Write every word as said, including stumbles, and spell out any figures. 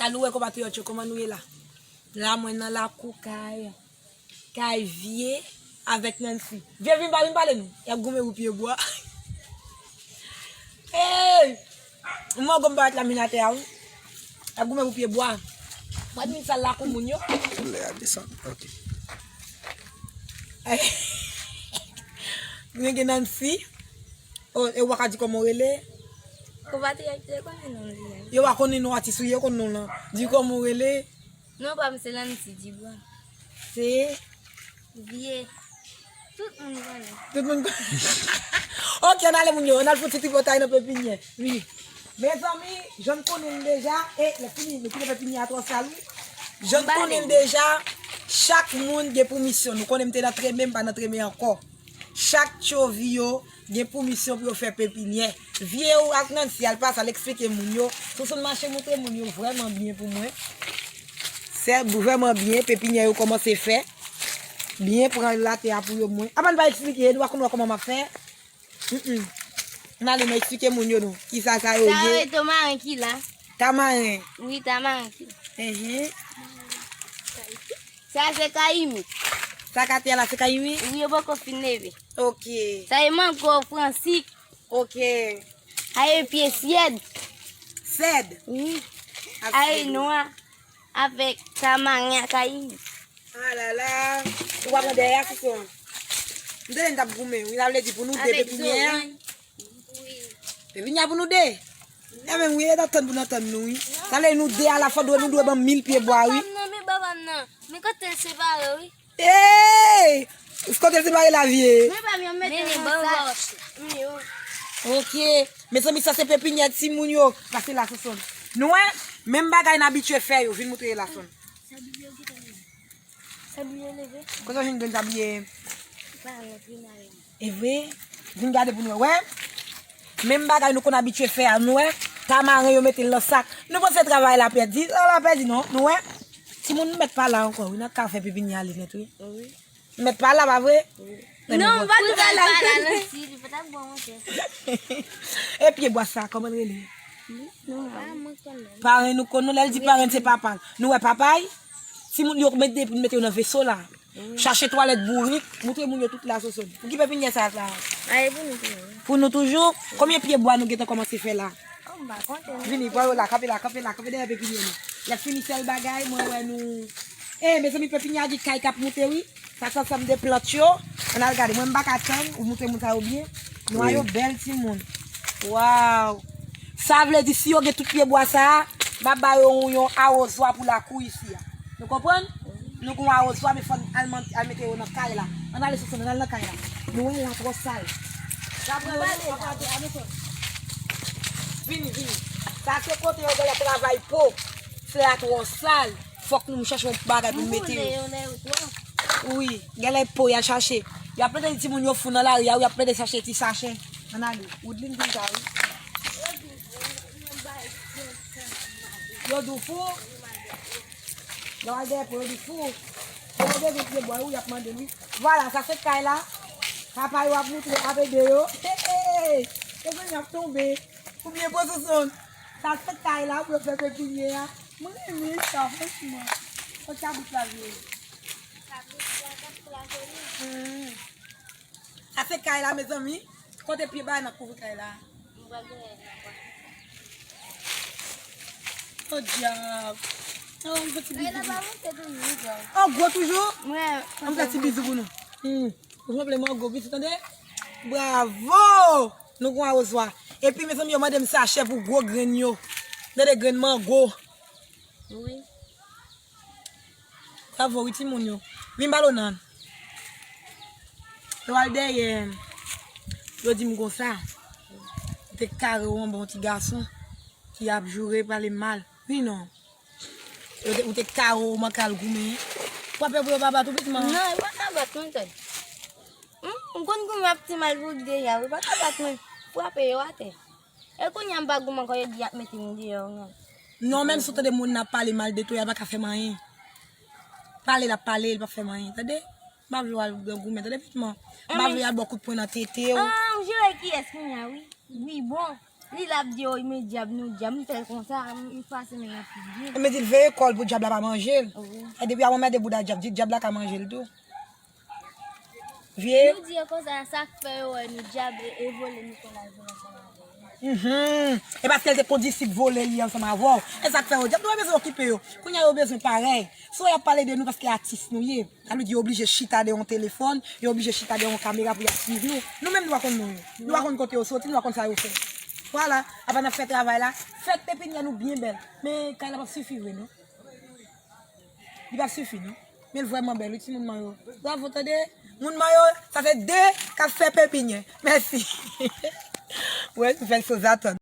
Al wè konpatriyòt yo, kòman nou ye la? La, mwen nan lakou kay, kay Vye avèk Nancy. Vye, vin pa, vin pale nou. Y ap goumen pou pye bwa. Hey! Mwen gòm pa wèt la min atè a, wi. Y ap goumen pou pye bwa. Mwen di sa lakou moun yo. Lè a desann. Ok. Mwen gen Nancy. Oh, e w pa ka di kòman w rele? Konpatriyòt yo konnen non li a. Yo pa konnen non atis ou ye, yo konnen non lan. Di kòman w rele? Non pa m se Landy Dubois. Se? Vye. Tout moun konnen. Tout moun konnen. Ok, ann ale moun yo, ann al fè ti tripotay nan pepinyè. Wi. Mezanmi, jan n konnen l deja, e lè fini, nou kite pepinyè a twò sal, wi. Jan n konnen l deja, chak moun gen pou misyon. Nou konnen m te nan tremen, m pa nan tremen ankò. Chak tchovi yo gen pou misyon pou yo fè pepinyè. Vye ou ak Nancy al pase al eksplike moun yo. Sousoun mache montre moun yo vrèman byen pou mwen. Sè vrèman byen, pepinyè yo kòmanse fè. Byen pran latè a pou yo mwen. Apa n pa eksplike, nou pa konn wè kòman m ap fè? Mm. N ale nou eksplike moun yo non. Kisa sa yo ye? Sa yo ye tamaren ki la. Tamaren. Wi, tamaren ki la. Enhen. Sa se kayimi. Sa k atè a la se kayimi? Wi, yo poko fin leve. Ok. Sa e mango fransik. Ok. Sa e pye syèd. Sèd? Wi. Sa e nwa avèk tamaren a kayimi. Alala. Ou pa pran dèyè a, Sousoun? M tande n t ap goumen. Wi, sa vle di pou nou de pepinyè a. Pepinyè a pou nou de. E menm wi, e n ap tann pou n ap tann nou wi. Sa vle nou de a la fwa dwe nou dwe ban m mil pye bwa wi. Nan men baba m nan. Men kote l separe wi. Hey! Kote l separe la vye? Men pa m yo mete nan sa. Ok. Mezanmi, sa se pepinyè timoun yo. Pase la, Sousoun. Nou wè, menm bagay n abitye fè yo. Vin moutre la, Sousoun. Sabliye leve. Kote w jwenn grenn sabliye? Pa nan primari. E vre? Vin gade pou nou wè. Menm bagay nou konn abitye fè a, nou wè. Tamaren yo mete l nan sak. Nou panse travay la pèdi? Travay la pèdi non. Nou wè. Timoun nou mèt pa la ankò wi. N ap ka fè pepinyè ale nèt wi. Wi. Mèt pa la, pa vre? Wi. Non, m pa t pral la. Li pa t ap bon monchè. E pye bwa sa, kòman l rele? Paran nou konn non, lè l di paran se papa l. Nou wè papa l? Timoun yo mete depi mete yo nan veso la. Chache twalèt bourik, moutre moun yo tout la Sousoun. Pou ki pepinyè sa la? Ay, pou nou toujou. Pou nou toujou? Konbyen pye bwa nou gentan kòmanse fè la? Oh, m pa konte non. Vini, bwa yo la, kanpe la, kanpe la, kanpe dèyè pepinyè nou. Lè fini sèl bagay, mwen wè nou. E, mezanmi, pepinyè a gen kay k ap moute wi. Sa se ansanm de plant yo. Ann al gade. Mwen m pa ka tann. Ou moutre moun sa yo byen. Nwa yo bèl timoun. Waw. Sa vle di si yo gen tout pye bwa sa a, m ap ba yo yon, yon awozwa pou lakou isi a. Nou konprann? Nou gen yon awozwa, men fò n al man-, al mete yo nan kay la. Ann ale Sousoun, ann al nan kay la. Nou wè la twò sal. Sa pran yo, sa pran yo, ale sòt. Vini, vini. Sa se kote yo genlè travay po. Se la twò sal. Fòk nou chache yon bagay pou n mete yo. Wi, genlè po y al chache. Y ap plede timoun yo fou nan lari a, wi, y ap plede chache ti sachè. Ann ale. Woodline vin sa, wi. Yo di w fou. Lè w al dèyè po, yo di w fou. Yo bezwen pye bwa, wi, y ap mande l, wi. Vwala, sa se kay la. Papa yo ap moutre, ap ede yo. Hey, hey, hey. Mezanmi ap tonbe. Ou byen pran Sousoun. Sa se kay la pou yo fè pepinyè a. Mwen renmen sa franchman. Kot kabrit la vye? Hmm. Sa se kay la mezanmi. Kote pye bagay nan kouvri kay la? Oh dyab. Oh, yon ti bizou. Oh gwo toujou? An fè ti bizou pou nou. Hmm. Ou sanble mango piti, tande? Bravo! Nou gon awozwa. Epi, mezanmi, yo mande m sachè pou gwo grenn yo. Tande grenn mango. Wi. Bravo, wi, timoun yo. Vin ba Lonan. Yo al dèyè. Yo di m konsa. Te kare w anba yon ti gason ki ap joure, pale mal. Wi, non. Yo te, ou te kare w manke al goumen. Frape pou yo pa bat ou pitman. Non, yo pa ka bat mwen, tèt. Hmm, m konn goumen ap ti mal pou li deja, wi, yo pa ka bat mwen. Frape yo atè. E kounye a m pa goumen ankò, yo di y ap mete m deyò, non. Non, menm si w tande moun nan ap pale mal de Toya, l pa ka fè m anyen. Pale l ap pale, l p ap fè m anyen, tande? M pa vle w al nan goumen, tande, pitman? M pa vle y al ba w kout pwen nan tete w. Ah, m jere kiyès kounye a, wi. Wi, bon. Li l ap di, "Oy, men dyab, nou dyab, m fè l konsa, m pase men nan figi l." Men di l veye kò l pou dyab la pa manje l. Wi. E depi a anmède bouda dyab, di dyab la ka manje l tou. Vye. Nou di yo konsa, sa k fè yo wè nou dyab e, e vole, nou konn al vole ansanm avè yo. Mhm. E paske l te kondisip vole li ansanm avè w. E sa k fè yo dyab, nou pa bezwen okipe yo. Kounye a yo bezwen parèy. Swa y ap pale de nou paske atis nou ye. Sa vle di yo oblije chita dèyè yon telefòn, yo oblije chita dèyè yon kamera pou y ap swiv nou. Nou menm nou pa konn non yo. Nou pa konn kote yo soti, nou pa konn sa yo fè. Vwala, apa n ap fè travay la. Fèt pepinyè nou byen bèl. Men kay la p ap sifi vre non. Li p ap sifi non. Men l vrèman bèl wi timoun Manyo. Bravo tande. Moun Manyo, sa fè de k ap fè pepinyè. Mèsi. Wè, m fè l soz atann.